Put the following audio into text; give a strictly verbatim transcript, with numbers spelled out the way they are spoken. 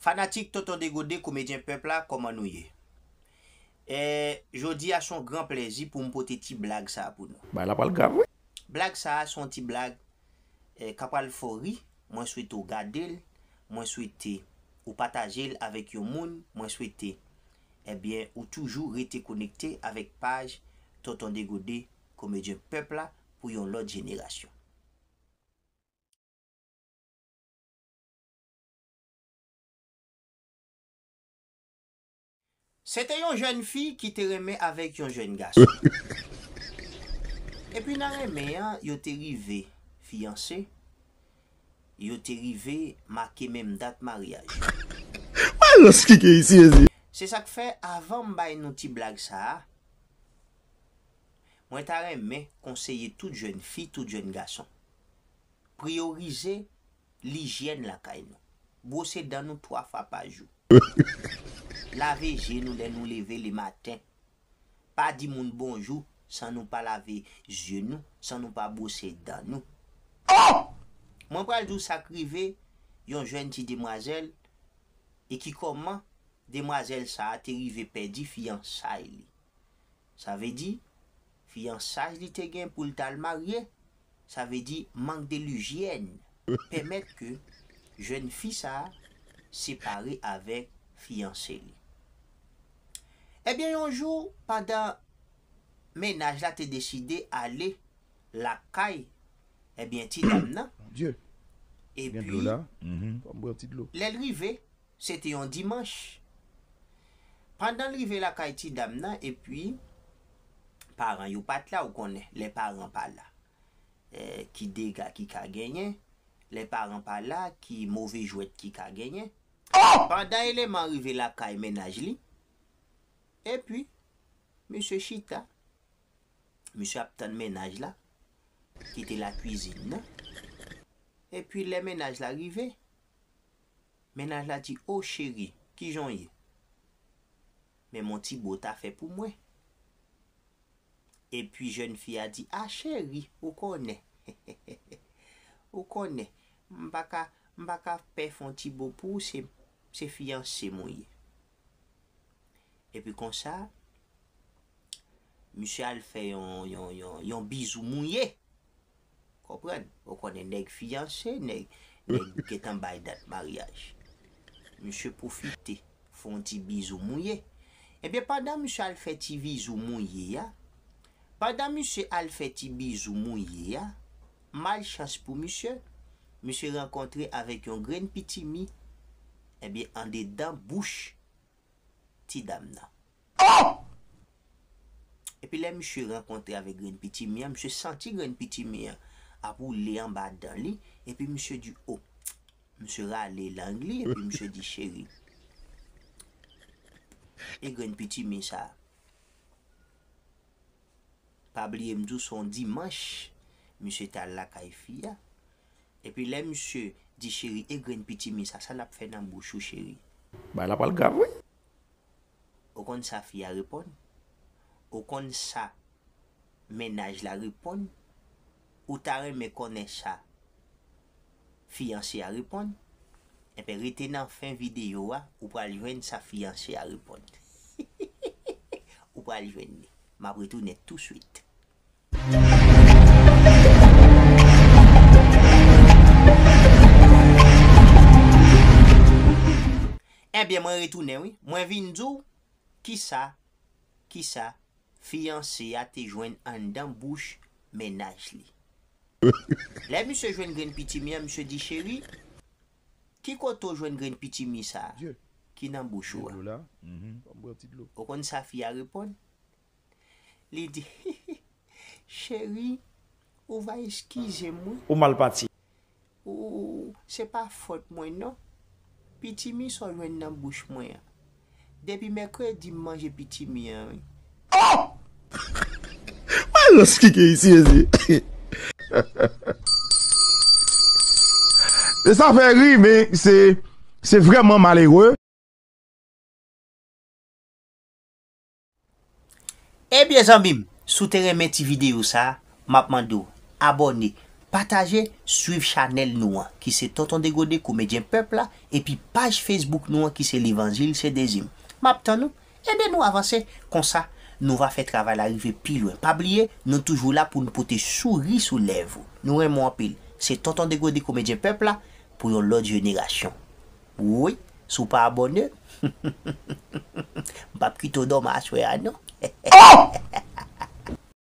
Fanatik Tonton Degode, komedyen pèp la, kòman nou ye? E, jodi a se yon gran plèzi pou m pote ti blag sa a pou nou. Bagay la pral grav, wi. Blag sa a se yon ti blag, e, k ap pral fè w ri. Mwen swete w gade l. Mwen swete ou pataje l avèk yon moun. Mwen swete, ebyen, ou toujou rete konekte avèk paj Tonton Degode, komedyen pèp la, pou yon lòt jenerasyon. Se te yon jèn fi ki te renmen avèk yon jèn gason. Epi nan renmen an, yo te rive fiyanse, yo te rive make menm dat maryaj. Malòs ki gen isi, Jezi. Se sa k fè, avan m bay nou ti blag sa a, mwen ta renmen konseye tout jèn fi, tout jèn gason. Priyorize lijyèn lakay nou. Bwose dan nou twa fwa pa jou. Lave je nou lè nou leve lematen. Pa di moun bonjou san nou pa lave je nou, san nou pa bwose dan nou. Mwen pral di w sa k rive yon jèn ti demwazèl e ki kòman demwazèl sa a te rive pèdi fiyansay li. Sa vle di, fiyansaj li te gen pou l t al marye, sa vle di mank de lijyèn pèmèt ke jèn fi sa a separe avèk fiyanse li. Ebyen, yon jou, pandan mennaj la te deside ale lakay, ebyen, ti dam nan, Bondye, gen dlo epi, la. Mhm. Fò m pran ti dlo. Lè l rive, se te yon dimanch. Pandan l rive lakay ti dam nan, epi paran yo pa t la, ou konnen, lè paran pa la, eh, ki dega ki ka genyen, lè paran pa la, ki move jwèt ki ka genyen. Pandan eleman rive lakay mennaj li, epi misye chita, misye ap tann mennaj la, ki te lakwizin nan. Epi lè mennaj la rive, mennaj la di, "O cheri, kijan w ye? Men m on ti bo ta fè pou mwen." Epi jèn fi a di, "A cheri, ou konnen, ou konnen, m pa ka, m pa ka pè fè on ti bo pou ou, se, se fiyanse m ou ye." Epi konsa, misye al fè yon, yon, yon, yon bizou mouye. Konprann? Ou konnen nèg fiyanse, nèg, nèg gentan bay dat maryaj. Misye pwofite, fè yon ti bizou mouye. Ebyen, pandan misye al fè ti bizou mouye a, pandan misye al fè ti bizou mouye a, malchans pou misye, misye rankontre avèk yon grenn pitimi, ebyen, andedan bouch ti dam nan. Epi lè misye rankontre avèk grenn pitimi an, misye santi grenn pitimi an ap woule anba dan li, epi misye di, "O." Misye rale lang li, epi misye di, "Cheri, e grenn pitimi sa a?" Pa bliye m di w se yon dimanch, misye t al lakay fi a. Epi lè misye di, "Cheri, e grenn pitimi sa, sa l ap fè nan bouch ou, cheri?" Bagay la pral grav, wi. Ou konn sa fi a reponn? Ou konn sa mennaj la reponn? Ou ta renmen konnen sa fiyanse a reponn? Enben, rete nan fen videyo a, ou pral jwenn sa fiyanse a reponn. Ou pral jwenn li. M ap retounen touswit. Ebyen, mwen retounen, wi. Mwen vin di w kisa, kisa fiyanse a te jwenn anndan bouch mennaj li. Lè misye jwenn grenn pitimi an, misye di, "Cheri, ki kote w jwenn grenn pitimi sa a ki nan bouch ou a?" Ou konn sa fi a reponn? Li di, "Cheri, ou va eskize m, wi." Ou mal pati. Ou, se pa fòt mwen non. Pitimi sa w jwenn nan bouch mwen an. Depi mèkredi m manje pitimi an, wi. Oh! Malòs ki gen isi, Jezi. E sa fè ri, men se, se vrèman malere. Ebyen, zanmi m, si w te renmen ti videyo sa a, m ap mande w abòne, Pataje, swiv chanèl nou an, ki se Tonton Degode Komedyen Pèp la, epi paj Facebook nou an, ki se Levanjil se Dezim. M ap tann ou. Ede nou avanse, konsa nou va fè travay la rive pi lwen. Pa bliye, nou toujou la pou n pote souri sou lèv ou. Nou renmen w anpil. Se Tonton Degode Komedyen Pèp la pou yon lòt jenerasyon. Wi, si w pa abòne, m p ap kite w dòmi aswè a non. Oh!